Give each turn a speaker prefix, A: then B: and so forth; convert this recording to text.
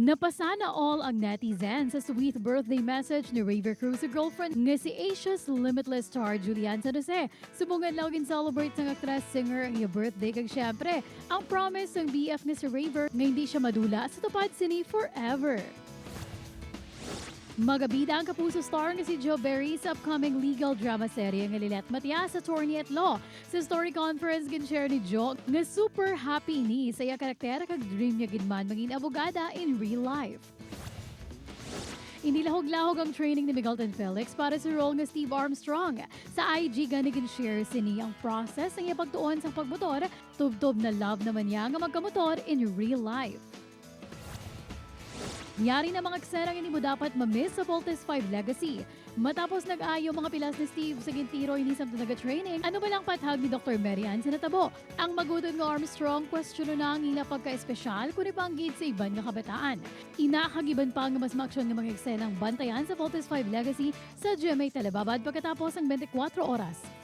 A: Napasana all ang netizen sa sweet birthday message ni Rayver Cruz sa girlfriend nga si Asia's Limitless star Julian San Jose. Subong adlaw, celebrate sang actress singer ang iya birthday kag syempre ang promise ng BF nga si Rayver nga hindi siya madula sa tupad sini forever. Magabida ang Kapuso star nga si Joe Berry sa upcoming legal drama serye nga Lilet Matias, Attorney at Law. Sa story conference, gin-share ni Joe nga super happy ni sa iya karakter kag dream niya gid man maging abogada in real life. Hindi lahog-lahog ang training ni Miguel Tanfelix para sa role nga Steve Armstrong. Sa IG gani gin-share sini ang process ng iya pagtuon sa pagmotor, tubtob na love naman niya nga magkamotor in real life. Yari na mga eksenang hindi mo dapat ma-miss sa Voltes 5 Legacy. Matapos nag-ayo mga pilas ni Steve sa gintiro ini sa naga-training, ano ba lang pathag ni Dr. Mary Ann sa natabo? Ang magudod nga Armstrong, question na ang ila pagka-espesyal kung ipanggid sa iban nga kabataan. Inakagiban pa nga mas maaksyon nga mga eksenang bantayan sa Voltes 5 Legacy sa GMA Telebabad pagkatapos ang 24 oras.